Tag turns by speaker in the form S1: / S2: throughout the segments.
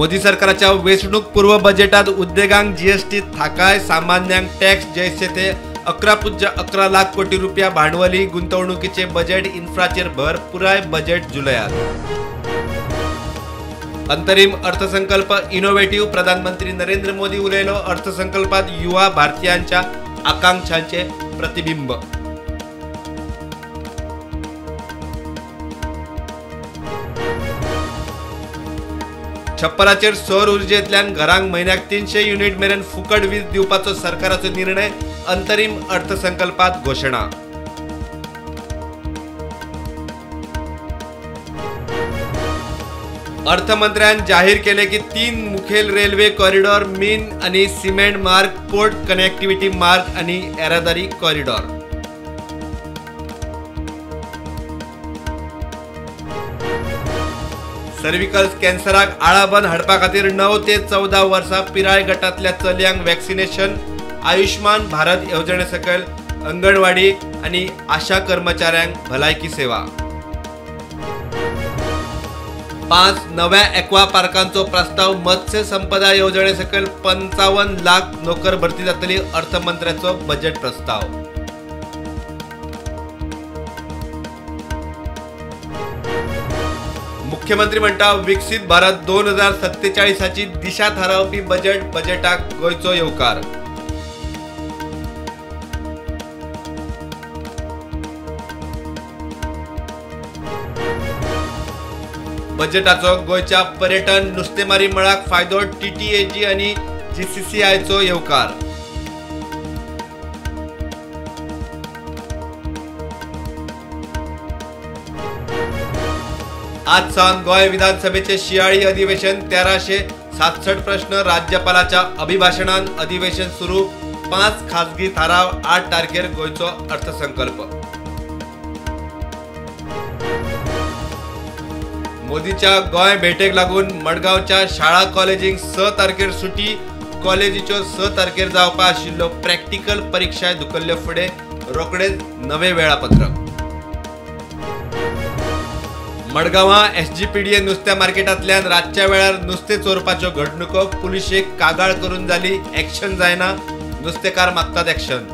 S1: मोदी सरकाराच्या वेंचणूक पूर्व बजेटात उद्देगांक जीएसटी थाकाय, सामान्यांक टॅक्स जैसे ते 11.11 लाख कोटी रुपया भांडवली गुंतवणुकीचे बजेट, इन्फ्राचेर भर, पुराय बजेट जुलयात। अंतरिम अर्थसंकल्प इनोव्हेटिव्ह, प्रधानमंत्री नरेंद्र मोदी उलयलो, अर्थसंकल्पात युवा भारतीयांच्या आकांक्षांचे प्रतिबिंब। छप्पराचेर सौर ऊर्जेंतल्यान घरांक म्हयन्याक 300 युनिट मेरेन फुकट वीज दिवपाचो सरकाराचो निर्णय, अंतरिम अर्थसंकल्पात घोशणा। अर्थमंत्र्यान जाहीर केले की 3 मुखेल रेल्वे कॉरिडॉर, मीन आणि सिमेंट मार्ग, पोर्ट कनेक्टिव्हिटी मार्ग आणि येरादारी कॉरिडॉर। सर्विकल कॅन्सराक आळाबंद हाडपा खातीर 9 ते 14 वर्सां पिराय गटांतल्या चलयांक वॅक्सिनेशन, आयुष्मान भारत येवजणे सकयल अंगणवाडी आनी आशा कर्मचाऱ्यांक भलायकी सेवा। 5 नव्या एक्वा पार्कांचो प्रस्ताव, मत्स्य संपदा येवजणे सकयल 55 लाख नोकर भरती जातली, अर्थमंत्र्याचो बजेट प्रस्ताव। मुख्यमंत्री म्हणटा विकसीत भारत 2047 दिशा थारावपी बजेट, बजेटाक गोंयचो येवकार। बजेटाचो गोंयच्या पर्यटन नुस्तेमारी मळाक फायदो, टीटीएजी आनी जीसीसीआयचो येवकार। आज सावन गोंय विधानसभेचे शियाळी अधिवेशन, 1367 प्रश्न, राज्यपालाच्या अभिभाषणान अधिवेशन सुरू, 5 खासगी थाराव, 8 तारखेर गोंयचो अर्थसंकल्प। मोदीच्या गोंय भेटेक लागून मडगांवच्या शाळा कॉलेजींक 6 तारखेर सुटी, कॉलेजीच्यो 6 तारखेर जावपा आशिल्ल्यो प्रॅक्टिकल परिक्षा धुकल्ले फुडें रोखडेच नवे वेळापत्रक। मडगांवां एसजीपीडीए नुस्त्या मार्केटांतल्यान रातच्या वेळार नुस्तें चोरपाच्यो घडणुको, पुलिशेक कागाळ करून जाली, एक्शन जायना, नुस्तेकार मागतात एक्शन।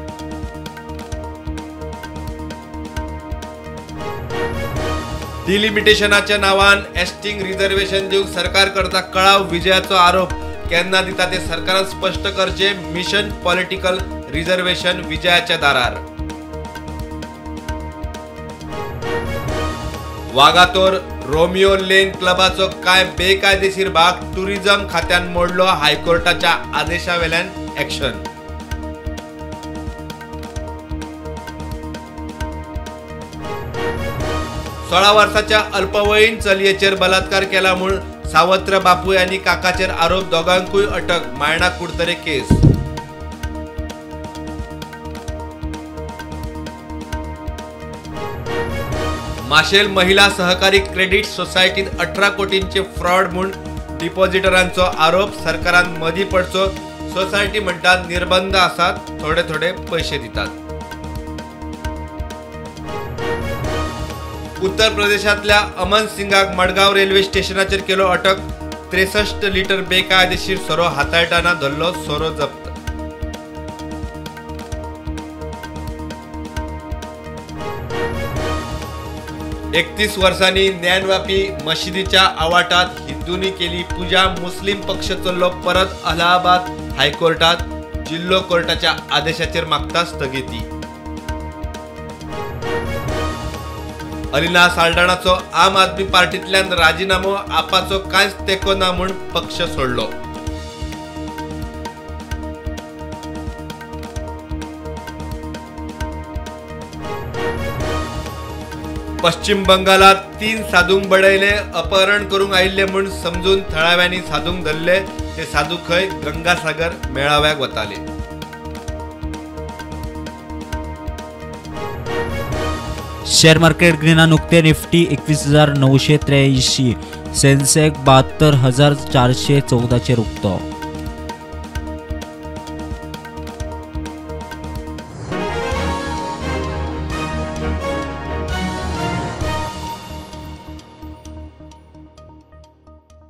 S1: डिलिमिटेशनाच्या नावान एसटींक रिझर्वेशन दिवंक सरकार करता कळाव, विजयाचो आरोप, केन्ना दिता ते सरकारान स्पश्ट करचे, मिशन पॉलिटिकल रिझर्वेशन विजयाच्या दारार। वागातोर रोमियो लेन क्लबाचो कांय बेकायदेशीर भाग टुरिझम खात्यान मोडलो, हायकोर्टाच्या आदेशावेल्यान एक्शन। सोळा वर्साच्या अल्पवयीन चलयेचेर बलात्कार केला म्हूण सावत्र बापूय आनी काकाचेर आरोप, दोगांकूय अटक, मायणा कुडतरे केस। माशेल महिला सहकारी क्रेडिट सोसायटीत 18 कोटींचे फ्रॉड म्हूण डिपॉझिटरांचो आरोप, सरकारान मदीं पडचो, सोसायटी म्हणटात निर्बंध आसात, थोडे थोडे पैशे दितात। उत्तर प्रदेशांतल्या अमन सिंगाक मडगांव रेल्वे स्टेशनाचेर केलो अटक, 63 लिटर बेकायदेशीर सोरो हाताळटाना धरलो, सोरो जप्त। 31 वर्सांनी ज्ञानवापी मशिदीच्या आवाठात हिंदूंनी केली पूजा, मुस्लिम पक्ष चल्लो परत अलाहाबाद हायकोर्टात, जिल्लो कोर्टाच्या आदेशाचेर मागता स्थगिती। अलिना साल्डाणाचो आम आदमी पार्टींतल्यान राजिनामो, आपाचो कांयच तेंको ना म्हूण पक्ष सोडलो। पश्चिम बंगालात 3 साधूंक बडयले, अपहरण करूंक आयिल्ले म्हूण समजून थळाव्यांनी साधूंक धरले, ते साधू खंय गंगासागर मेळाव्याक वताले।
S2: शेअर मार्केट ग्रीना नुकते निफ्टी 21,983, सेन्सेक्स 72,414 चेर उक्तो।